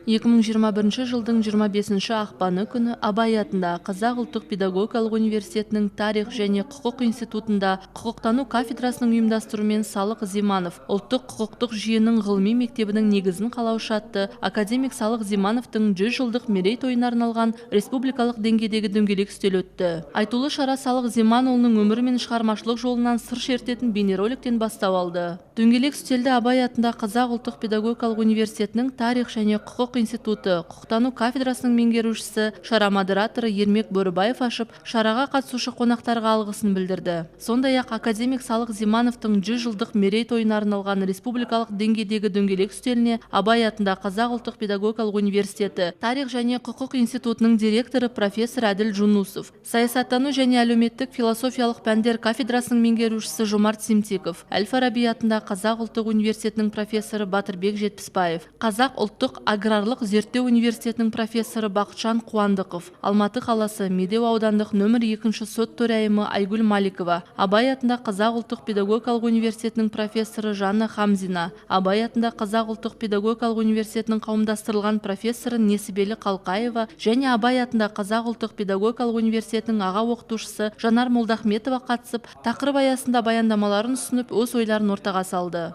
2021 жылдың 25 ақпаны күні Абай атындағы Қазақ ұлттық педагогикалық университетінің тарих және құқық институтында құқықтану кафедрасының ұйымдастыруымен Салық Зиманов ұлттық құқықтық жүйенің ғылыми мектебінің негізін қалаушы атты академик Салық Зимановтың 100 жылдық мерейтойына арналған республикалық деңгейдегі дөңгелек үстел өтті. Айтулы шара Салық Зиманұлының өмірі мен шығармашылық жолынан сыр шертетін бейнероликтен бастау алды. Дөңгелек үстелді Абай атындағы Қазақ ұлттық педагогикалық университетінің тарих және құқық институты құқықтану кафедрасының меңгерушісі, шара модераторы Ермек Бөрібаев ашып, шараға қатысушы қонақтарға алғысын білдірді. Сондай-ақ академик Салық Зимановтың 100 жылдық мерейтойына арналған республикалық деңгейдегі дөңгелек үстеліне Абай атындағы Қазақ ұлттық педагогикалық университеті тарих және құқық институтының директоры профессор Әділ Жунусов, саясаттану және әлеуметтік философиялық пәндер кафедрасының меңгерушісі Жомарт Симтеков, Әл-Фараби атындағы Қазақ ұлттық университетінің профессоры Батырбек Жетпісбаев, Қазақ ұлттық аграрлық зерттеу университетінің профессоры Бақытжан Қуандықов, Алматы қаласы Медеу аудандық нөмір 2 сот төрайымы Айгүл Маликова, Абай атындағы Қазақ ұлттық педагогикалық университетінің профессоры Жанна Хамзина, Абай атындағы Қазақ ұлттық педагогикалық университетінің қауымдастырылған профессоры Несібелі Қалқаева және Абай атындағы Қазақ ұлттық педагогикалық университетінің аға оқытушысы Жанар Молдахметова қатысып, тақырып аясында баяндамаларын ұсынып, өз ойларын ортаға салды.